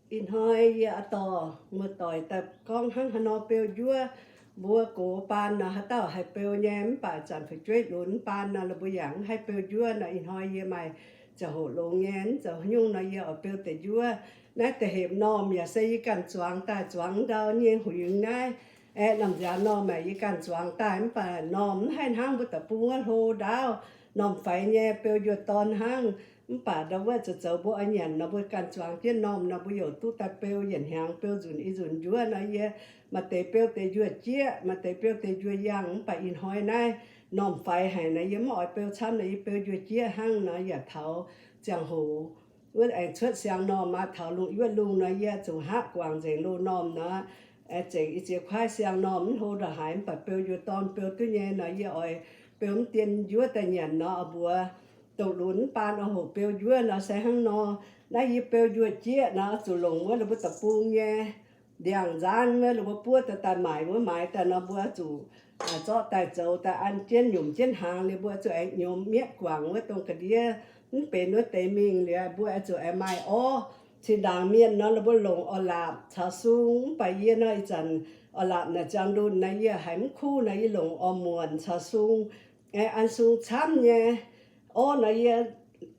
Ih hnoi yie oix dorh muoz-doic daaih gorngv hnangv haaix nor beu njuov. Mbuo gox baan nor haaix dauh haih beu nyei, mv baac zanc fu'jueiv lunx baan nor, la'mbuo yaac mv haih beu njuov nor. Ih hnoi yie maaih ziangh hoc longx nyei, mv zoux haaix nyungc nor, yie oix beu deix njuov. Naaiv deix hepc normh yaac se yie ganh zuangx daaih, zuangx ndau nyei huingx naaiv. Aeqv, normh nziaaux normh aeqv, yie ganh zuangx daaih, mv baac normh mv haih hnangv mbuo deic-bung wuov hlo ndaauv, normh faix nyei, beu njuov dorn hnangv. Mv baac ndau wuov zoux zoux mbuo oix nyanc nor, mbuo ganh zuangx jienv normh nor, mbuo youc duqv daaih beu yietc hnyangx, beu nzunc i nzunc njuov nor. Yie maaih deix beu deix njuov jieqv, maaih deix beu deix njuov yangh. Mv baac ih hnoi naaiv normh faix haic nor, yie mv oix beu camv nor, yie beu njuov jieqv hnangv nor. Yaac taux ziangh hoc wuov aengx cuotv siang-normh aqv, taux lungh yuoqv lungh nor, yie zuqc hngaqv guangc nzengc loz-normh nor, zengc i ziex kuaaiv siang-normh mv hlo ndongc haaix, mv baac beu njuov dorn beu duqv nyei nor, yie oix beu mv dien njuov daaih nyanc nor. Mbuox dongh lunx mv baan oix hoqc beu njuov nor se hnangv nor. Naaiv yie beu njuov jieqv nor, zuqc longc wuov la'mbuo deic-bung nyei ndiangx-nzaan wuov, la'mbuo buov daaih daaih maaic wuov, maaiz daaih nor, mbuo zuqc zorqv daaih zoux daaih an jienv nyomc jienv hnaangx liuz, mbuo zuqc aengx nyiemz mietv guangc wuov dongh ga'ndiev mv benx wuov deix mingh liuz, mbuo zuqc aengx maaih orv. Cin-ndaangc mienh nor, la'mbuo longc orv-laapc caux sung. Mv baac yie nor, ih zanc orv-laapc naaic ziangh ndunh nor, yie haiz mv kuv nor, yie longc orv-muonc caux sung, an sung camv nyei. Orv nor yie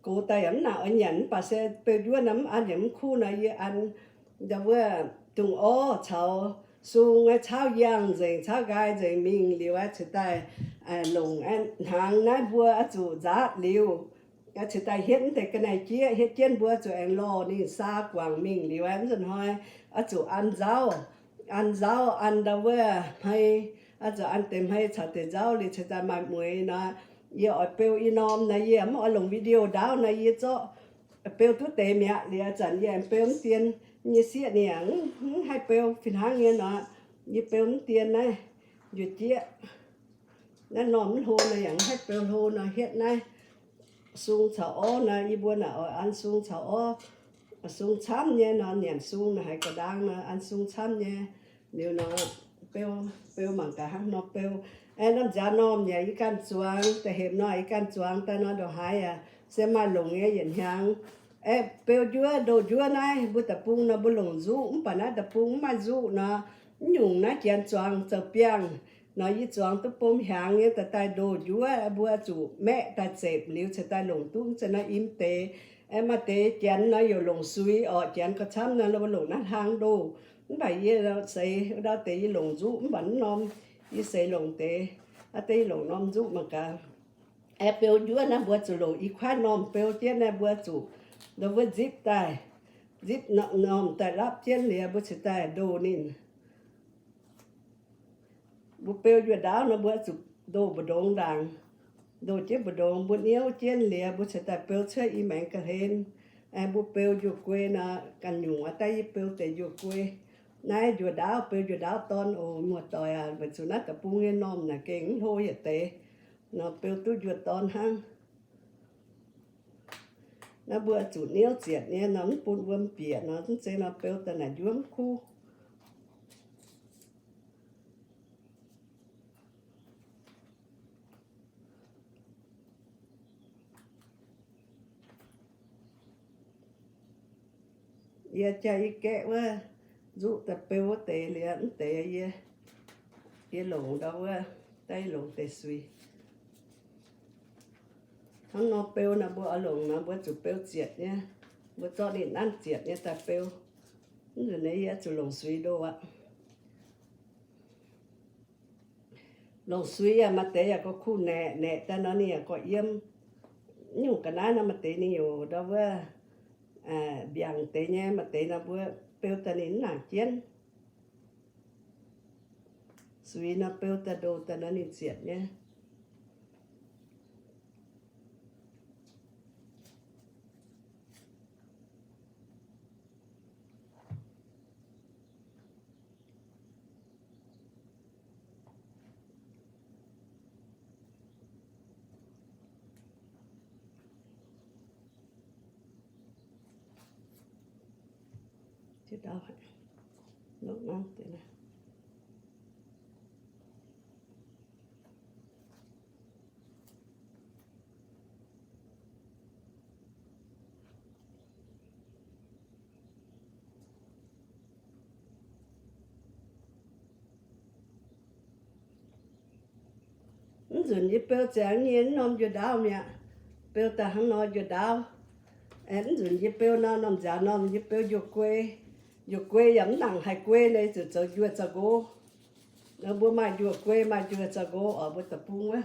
gox daaih yaac mv nangc oix nyanc, mv baac se beu njuov nor mv an yaac mv kuv nor, yie an ndau wuov dungz orv caux sung aeqv, caauv yangh nzengc, caauv nqaai nzengc mingh liuz aeqv, ceix daaih longc hnaangx naaiv mbuo oix zuqc nzaatv liuz, ceix daaih hietv mv deix ga'naaiv-jieqv, hietv jienv mbuo zuqc aengx lorh ninh saa guangc mingh liuz aeqv, mv nzunc hnoi oix zuqc an nzauv, an nzauv, an ndau wuov hmei, oix zuqc an deix hmei caux deix nzauv liuz ceix daaih maaih mueix nor. Yie oix beu i norm nor, yie mv oix longc video ndaauv nor, yie zorqv beu duqv deix mi'aqv. Liuz zanc yie aengx beu mv dien nyei sieqv ninh yaac mv haih beu fih hnangv nyei nor, yie beu mv dien naaiv njuov jieqv. Naaiv normh mv hlo nor yaac mv haih beu hlo nor, hietv naaiv sung caux orv nor, yie mbuo naaic oix an sung caux orv. Sung camv nyei nor, nyanc sung naaic haiz ga'ndaang nor, an sung camv nyei. Liuz nor, beu, beu mangc gaax hnangv nor beu. Aeqv, normh nziaaux normh yaac yie ganh zuangx, da'hepc nor yie ganh zuangx daaih nor, ndongc haaix yaac se maaih longc nyei yietc hnyangx. Aeqv, beu njuov, ndoh njuov naaiv mbuo deic-bung nor mbuo longc nzuqv, mv baac naaiv deic-bung mv maaih nzuqv nor, mv nyungc naaiv janx zuangx zoux biangh nor, yie zuangx duqv bom hiaangx nyei daaih daaih ndoh njuov, mbuo zuqc maeqv daaih zepc liuz ceix daaih longc duqv mv zeiz naaiv im deix. Aeqv, maaih deix janx nor youc longc suix orqc, janx gauh camv nor mbuo longc naaiv hlang ndoh. Mv baac yie seix ndau deix yie longc nzuqv, mv baac mv norm yie seix longc deix, aa deix yie longc norm nzuqv mangc gaax. Aeqv, beu njuov naaiv mbuo zuqc longc i kuaaiv normh beu jienv naaiv, mbuo zuqc ndau wuov nzipv daaih, nzipv normh daaih lapv jienv liuz mbuo ceix daaih ndoh ninh. Mbuo beu njuov ndaauv nor mbuo zuqc ndoh mbu'ndongx ndaangc. Ndoh jienv mbu'ndongx mbuo niouv jienv liuz mbuo ceix daaih beu cuotv i maengx ga'hlen. Aengx mbuo beu njuov guei nor, ganh nyungc aav daaih yie beu deix njuov guei. Naaiv njuov ndaauv, beu njuov ndaauv dorn oc. Muoz-doic aac, weic zuqc naaiv deic-bung nyei normh naaic gengh mv hlo yietc deix nor, beu duqv njuov dorn hnangv. Naaiv mbuo zuqc niouv zietc nyei nor, mv bun wuom bieqc nor, mv zeiz nor beu daaih naaic njuov mv kuv. Yie jaa yie gaeqv wuov nzuqv daaih beu wuov deix liuz, mv deix yie, yie longc ndau wuov, daaih yie longc deix suix. Hnangv nor beu nor mbuo oix longc nor mbuo zuqc beu zietc nyei. Mbuo zorqv ninh nanv zietc nyei daaih beu. Mv nzunc nyei yie zuqc longc suix ndoh aqv. Longc suix yaac maaih deix yaac gorqv kuh naeqc, naeqc daaih nor ninh yaac gorqv yiem. Nyungc ga'naaiv nor maaih deix ninh youc ndau wuov mbiaangc deix nyei, maaih deix nor mbuo beu daaih ninh mv nangc jienv. Suix nor beu daaih ndoh daaih nor ninh zietc nyei. Nzunc yie beu ziangx nyei mv norm njuov ndaauv mi'aqv. Beu daaih hnangv nor njuov ndaauv. Aeqv, mv nzunc yie beu nor, norm nziaaux norm yie beu njuov guei. Njuov guei yaac mv nangc haiz guei nor, zuqc zoux njuov za'nqox. Mbuo maaih njuov guei, maaih njuov za'nqox oc, mbuo deic-bung wuov.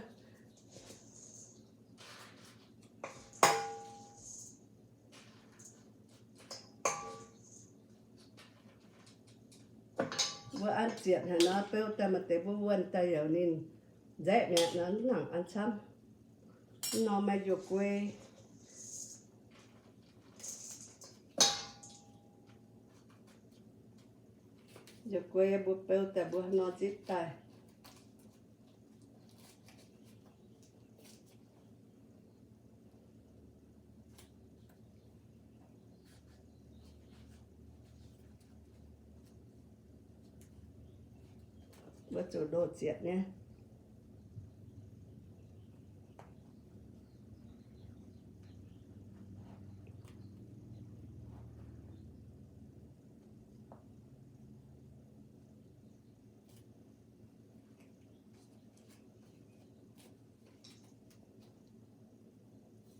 Mbuo an zietc haic nor, beu daaih maaih deix mbuo wuonh daaih yaac ninh nzaeqv mi'aqv nor, mv nangc an camv. Mv norm maaih njuov guei. Njuov guei mbuo beu daaih mbuo nor nzipv daaih. Mbuo zuqc ndoh zietc nyei.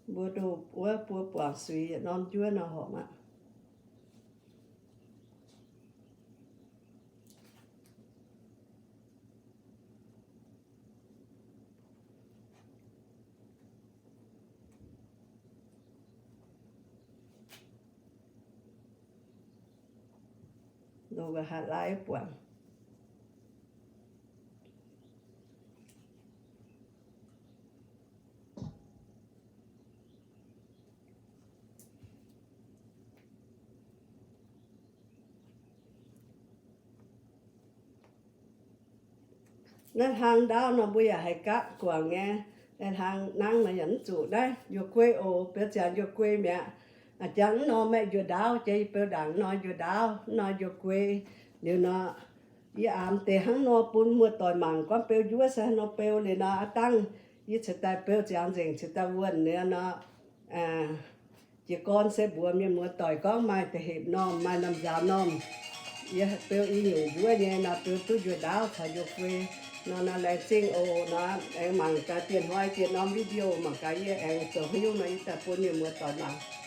Mbuo ndoh wuov buo buangc suiz yietc norm njuov nor horpc aqv. Ndoh nqa'haav laaiv buangc. Naaiv hlang ndaauv nor mbuo yaac haih gapv guangc nyei. Naaiv hlang nangv nor yaac mv zuqc naaiv njuov guei oc, beu ziangx njuov guei mi'aqv. A'jangv mv norm maeqv njuov ndaauv, jiex beu ndaangc mv norm njuov ndaauv, mv norm njuov guei. Liuz nor, yie aamx deix hnangv nor bun muoz-doic mangc, gorngv beu njuov se haaix nor beu. Liuz nor aav dangh yie ceix daaih beu ziangx nzengc, ceix daaih wuonh liuz nor, jiez gorn se mbuox mienh muoz-doic gorngv maaih da'hepc normh, maaih norm nzaaux normh. Yie beu i nyungc njuov nyei nor, beu duqv njuov ndaauv caux njuov guei. Nor naaiv laengz zingh oc. Nor aengx mangc gaax dieh hnoi dieh norm video, mangc gaax yie aengx zoux haaix nyungc nor yie daaih bun mienh muoz-doic mangc.